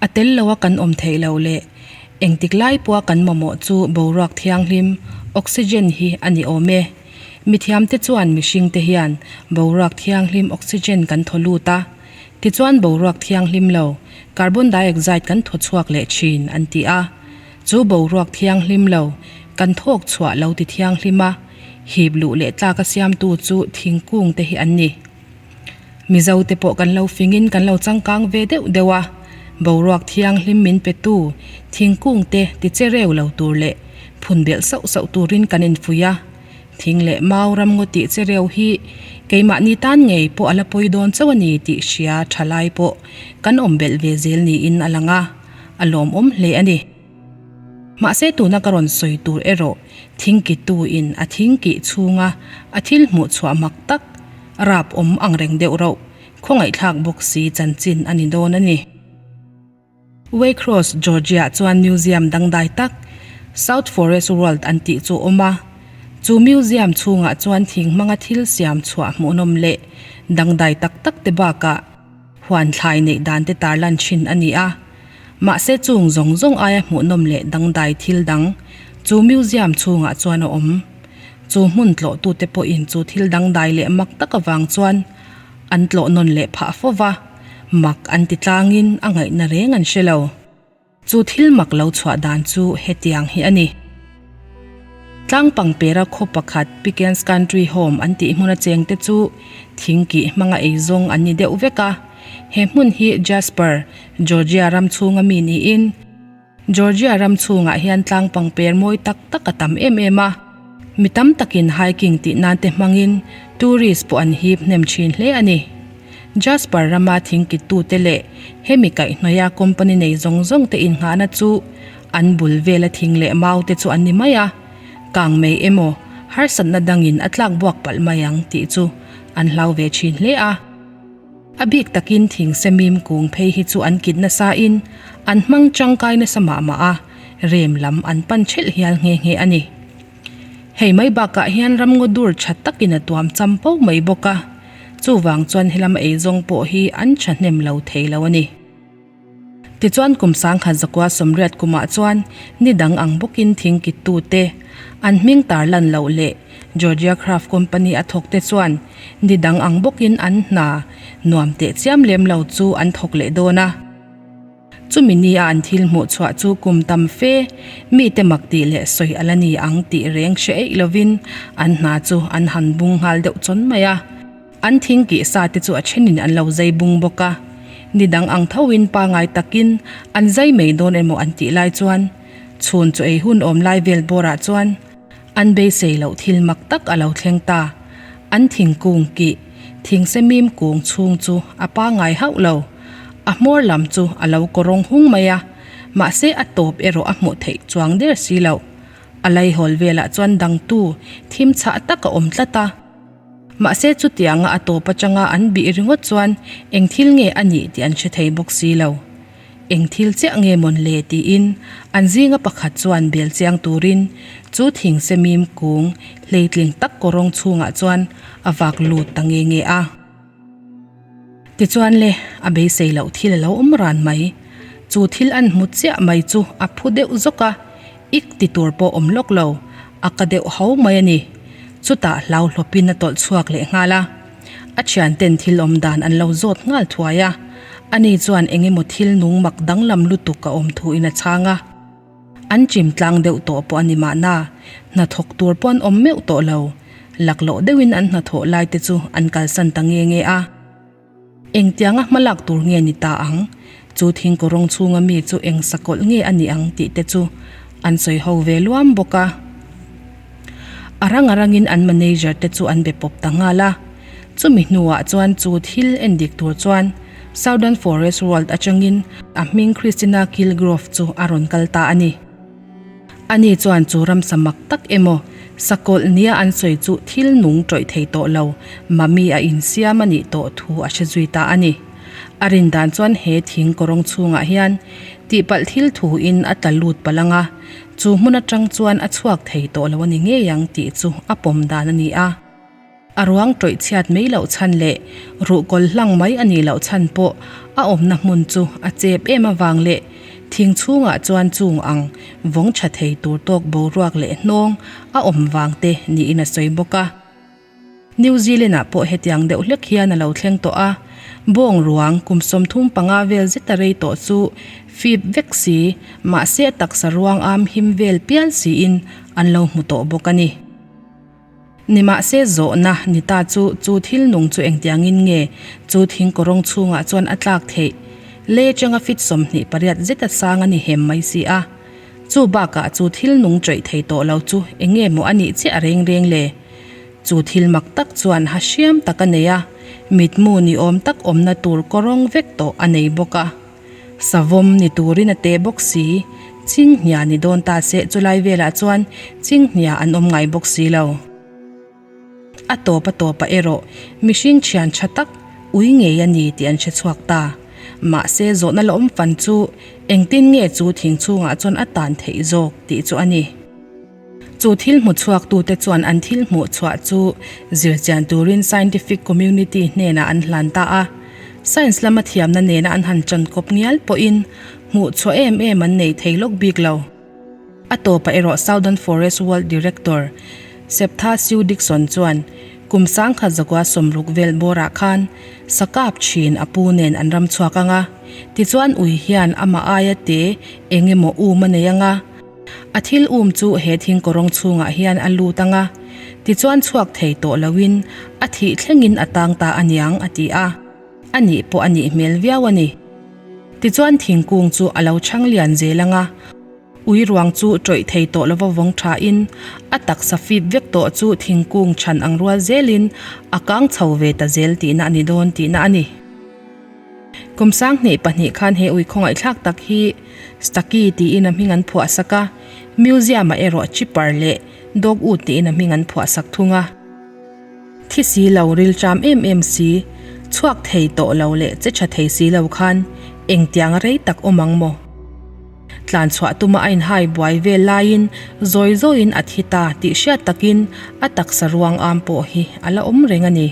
A tel loa kan awm theih loh leh engtik lai pawha kan mamawh chu boruak thianghlim, oxygen, hi a ni awm e. Mithiamte chuan mihringte hian boruak thianghlim, oxygen, kan thaw lut a, tichuan boruak thianghlim lo, carbon dioxide, kan thaw chhuak leh thin an ti a. Chu boruak thianghlim lo kan thawk chhuah lo ti thianghlim a, hip luh leh tlak a siamtu chu thingkung te hi an ni. Mizo te pawh kan lo fingin kan lo changkang ve deuh deuh a, boruak thianghlim min petu thingkung te ti che reu lo tur leh phun belh sauh sauh turin kan infuih a. Thing leh mau ram ngaw tih che reu hi keimahni tan ngei pawh a la pawi dawn chauh a ni tih hria tha lai pawh kan awm belh ve zel niin a lang a, a lawmawm hle a ni. Mahse tuna ka rawn sawi tur erawh thingkitu in a thingkih chhunga a thil hmuh chhuah mak tak rap awm ang reng deuh rauh khawngaihthlak bawk si chanchin a ni dawn a ni. Waycross, Georgia chuan museum dangdai tak South Forest World an tih chu a awm a. Chu museum chhungah chuan thing hmanga thil siam chhuah hmuhnawm leh dangdai tak tak te bakah huan thlai neih dan te tarlan thin a ni a. Mahse chung zawng zawng aia hmuhnawm leh dangdai thil dang chu museum chhungah chuan a awm. Chu hmun tlawhtute pawhin chu thil dangdai leh mak tak avang chuan an tlawh nawn leh phah fo va, mak an ti tlangin a ngaihna reng an hre lo. Chu thil mak lo chhuah dan chu hetiang hi a ni. Tlang pangpera khaw pakhat Pickens Country Home an tih hmuna chengte chu thing kih hmanga eizawng an ni deuh vek a. He hmun hi Jasper, Georgia ram chhunga mi niin, Georgia ram chhungah hian tlang pangper mawi tak tak a tam em em a. Mi tam takin hiking tih nan te hmangin tourist pawh an hip hnem thin hle a ni. Jasper rama thingkittute leh hemi kaihhnawia company nei zawng zawng te innghahna chu an bul vela thing leh mau te chu an ni mai a, kang mai emaw harsatna dangin a tlak buak palh mai ang tih chu an hlau ve thin hle a. A bik takin thing semim kung phei hi chu an kit nasa in an hmang tangkai nasa mah mah a, rem lam an pan thelh hial nghe nghe a ni. Hei mai bakah hian ramngaw dur tha takin a tuam cham po mai bawk a, chuvang chuan helam eizawng pawh hi an thahnem lo thei lo a ni. Tichuan kum sangkhat zakua sawmriat kumah chuan ni dang ang bawkin thing kittute, an hming tar lan loh leh Georgia Craft Company a thawkte chuan ni dang ang bawkin an hna nuam teh chiam lem lo chu an thawk leh dawn a. Chumi nia an thil hmuh chhuah chu kum tam fe mite mak tih leh sawi a la ni ang tih reng hre eih lovin an hna chu an han bung nghal deuh chawn mai a. An thing kih sa te chu a thenin an lo zai bung bawk a, ni dang ang thoin pangai takin an zai mai dawn emaw an tih lai chuan chhun chu ei hun awm lai vel bawrah chuan an beisei loh thil mak tak a lo thleng ta. An thingkung kih thingsemim kung chhung chu a pangai hauh lo, a hmawr lam chu a lo kawrawng hung mai a, mahse a tawp erawh a hmuh theih chuang der si loh. A laihawl velah chuan dangtu thim chhah tak a awm tlat a. Mahse chutianga a tawp atanga an bih ringawt chuan eng thil nge a nih tih an hre thei bawk si lo. Eng thil chiah nge mawn le tiin an zinga pakhat chuan bel chiang turin chu thing semim kung hleitling tak kawrawng chhungah chuan a vak lut ta nge nge a. Tichuan le, a beisei loh thil a lo awm ran mai. Chu thil an hmu chiah mai chu a phu deuh zawk a, ik ti tur pawh awm lawk lo, a ka deuh ho mai a ni. Chutah hlau hlawpin a tawlh chhuak leh nghal a. A thianten thil awm dan an lo zawt nghal thuai a, ani chuan eng emaw thil nung mak danglam lutuk a awm thuin a chhang a. An chim tlang deuh tawh pawh a ni mahna, hnathawk tur pawh an awm meuh tawh lo. Laklawh deuhin an hnathawh lai te chu an kalsan ta nge nge a. Engtianga hma lak tur nge ni ta ang? Chu thingkaw rawng chhunga mi chu eng sakawlh nge a nih ang tih te chu an sawi ho ve luam bawk a. A rang a rangin an manager te chu an be pawp ta nghal a. Chumi hnuah chuan chu thil en dik tur chuan Southern Forest World atangin a hming Christina Kilgrove chu a rawn kal ta a ni. Ani chuan chu ramsa mak tak emaw sakawlh nia an sawi chu thil nung tawih thei tawh lo, mummy a insiam a nih tawh thu a hre zui ta a ni. A rin dan chuan he thing kawrawng chhungah hian tihpalh thil thuin a tla lut palh ang a, chu hmun atang chuan a chhuak thei tawh lo a ni ngei ang tih chu a pawm dan a ni a. A ruang tawih chhiat mai loh chhan leh ruhkawl hlang mai a nih loh chhan pawh a awmna hmun chu a chep em avang leh thing chhungah chuan chung ang vawng tha thei tur tawk boruak leh hnawng a awm vang te niin a sawi bawk a. New Zealand ah pawh hetiang deuh hlek hian a lo thleng tawh a, bawng ruang kum 35 vel zeta rei tawh chu fip vek si mahse a taksa ruang am him vel pial siin an lo hmu tawh bawk a ni. Nimahse zawhna ni ta chu chu thil nung chu engtiangin nge chu thing kawrawng chhungah chuan a tlak theih? Lei atanga fit 28 zeta sang a ni hem mai si a. Chu bakah chu thil nung chawih thei tawh lo chu eng nge maw a nih chiah reng reng le? Chu thil mak tak chuan ha hriam tak a nei a, mitmu ni awm tak awmna tur kawrawng vek tawh a nei bawk a. Savawm ni turin a teh bawk si, Chinghnia ni dawn ta se chulai velah chuan Chinghnia an awm ngai bawk si lo. A tawp a tawpah erawh mihring thian tha tak ui ngei a ni tih an hre chhuak ta. Mahse zawhna la awm fan chu engtin nge chu thing chhungah chuan a tan theih zawk tih chu a ni. Chu thil hmu chhuaktute chuan an thil hmuh chhuah chu zirchian turin scientific community hnenah an hlan ta a. Science lama thiamna nena an han ṭan kawp ngial pawhin hmuh chhuah em em an nei thei lawk bik lo. A tawpah erawh Southern Forest World Director Septha Sue Dixon chuan kum 1060 vel bawrah khan sakap thin a pu nen an ram chhuak ang a, tichuan ui hian amah aia te eng emaw um a nei ang a, a thil um chu he thing kawrawng chhungah hian a lut ang a, tichuan chhuak thei tawh loin a thih thlengin a tang ta aniang a ti a. A nih pawh a nih hmel viau a ni. Tichuan thingkung chu a lo chhang lian zel ang a, ui ruang chu tawih thei tawh lova vawng thain a taksa fip vek tawh chu thingkung chhan ang rual zelin a kang chho ve ta zel tihna a ni dawn tihna a ni. Kum 2002 khan he ui khawngaihthlak tak hi Stucky tiin a hming an phuah sak a, museum-ah erawh Chipper leh Dogwood tiin a hming an phuah sak thung a. Thi si lo, rilṭam em em si, chhuak thei tawh lo leh che ṭha thei si lo khan engtiang rei tak awm ang maw? Tlan chhuah tuma a inhai buai vel laiin zawi zawiin a thi ta tih hriat takin a taksa ruang am pawh hi a la awm reng a ni.